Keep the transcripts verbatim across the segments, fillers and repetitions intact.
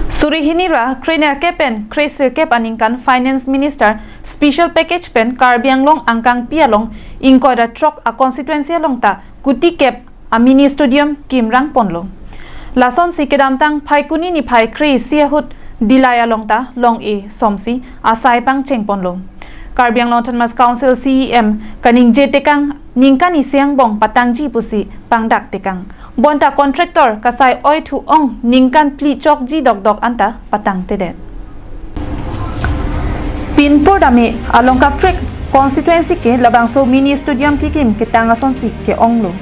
Suri hini ra krenerkep pen kresirkep aningkan Finance Minister special package pen Karbi Anglong angkangpi along ingkoi ra throk a constituency along ta kuti kep a mini stadium kimrang ponlo. Lasonsi kedamtang Phaikuni niphai kre-isi ahut Dillai along ta long-e somsi asai pangcheng ponlo. Karbi Anglong Autonomous Council C E M kaningje tekang ningkan isi angbong patangji pusi pangdak tekang. Bonta contractor kasai oithu-ong ningkan phli chokji dokdok anta patangtedet. Pinpur dame along kaprek constituency ke labangso mini stadium kikim ketang asonsi ke-onglo.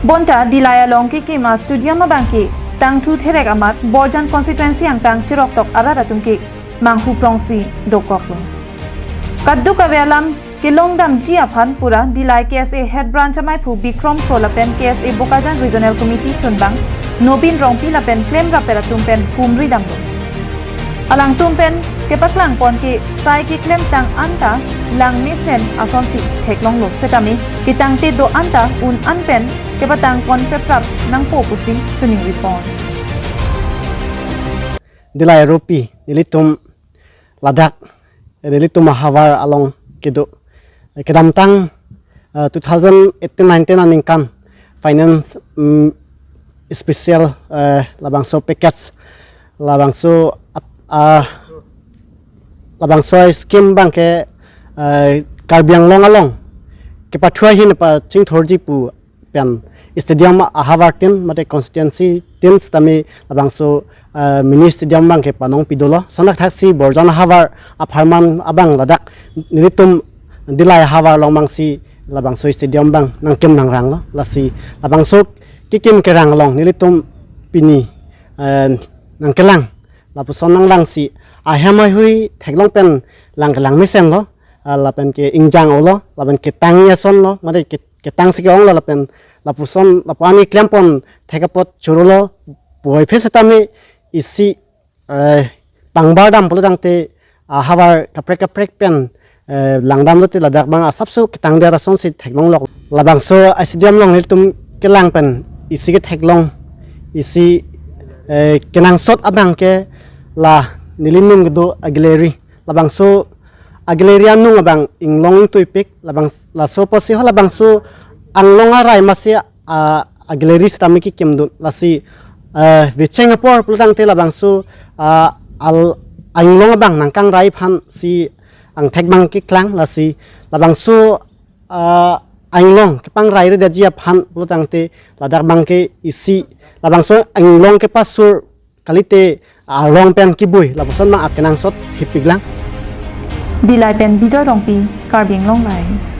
Bonta Dillai along kikim a stadium abang ke tangthu therek amat Borjan constituency angkang cheroktok arat atum ke manghu prongsi dokoklo. Kadokave alam kelongdamji aphan pura Dillai K S A Head Branch amaiphu Bikrom Kro lapen K S A Bokajan Regional Committee chunbang Nobin Rongpi lapen klemrap atum pen humri damlo. Alangtum pen kepaklang pon ke sai keklemtang anta langmesen asonsi theklonglo setame ketangte do anta un an pen kepatang pon peprap nangpo pusi choningri pon. Dillai aropi nelitum ladak, eh, nelitum ahavar along kedo. Eh, kedamtang, eh, two thousand eighteen nineteen aningkan finance, mm, special, eh, labangso package, labangso ap- ah, labangso scheme abang ke, eh, Karbi Anglong along kepathu ahin pachingthurji pu pen stadium ahavar tin mate constituency tin setame labangso, eh, mini stadium abang ke panong pidolo. Sondak thaksi Borjan ahavar apharman abang ladak nelitum Dillai ahavar along abangsi labangso stadium abang nangkim nangranglo. Lasi labangso kikim kerang along nelitum pini, eh, nangkelang lapuson nanglangsi ahem ahui theklong pen langkelang mesenlo, ah, lapen ke ingjang olo, lapen ketang ason lo, mate ke- ketangsi ke-onglo lapen lapuson lapu ani klempon thek apot chorolo, puvoiphit setame isi, eh, pangbar dam pulo tangte, ah, havar kaprek kaprek pen, eh, langdamlote ladak abang asapso ketangdet asonsi theklonglok. Labangso stadium along nelitum kelang pen isi ketheklong, isi, eh, kenangsot abang ke la nelining kedo a gallery. Labangso a gallery anung abang inglong ingtuipik, labang laso apotsi ho labangso anglong arai masi, ah, a gallery setame kekimdun. Lasi, eh, vecheng apor pulo tangte labangso, ah, al- a inglong abang nangkangrai aphansi angthek abang keklang. Lasi labangso, ah, a inglong kepangrairedetji aphan pulo tangte ladak abang ke isi labangso inglong kepasur kalite arong pen kebui lapuson abang akenangsot hipiklang. Dillai pen Bijoy Rongpi, Karbi Anglong Live.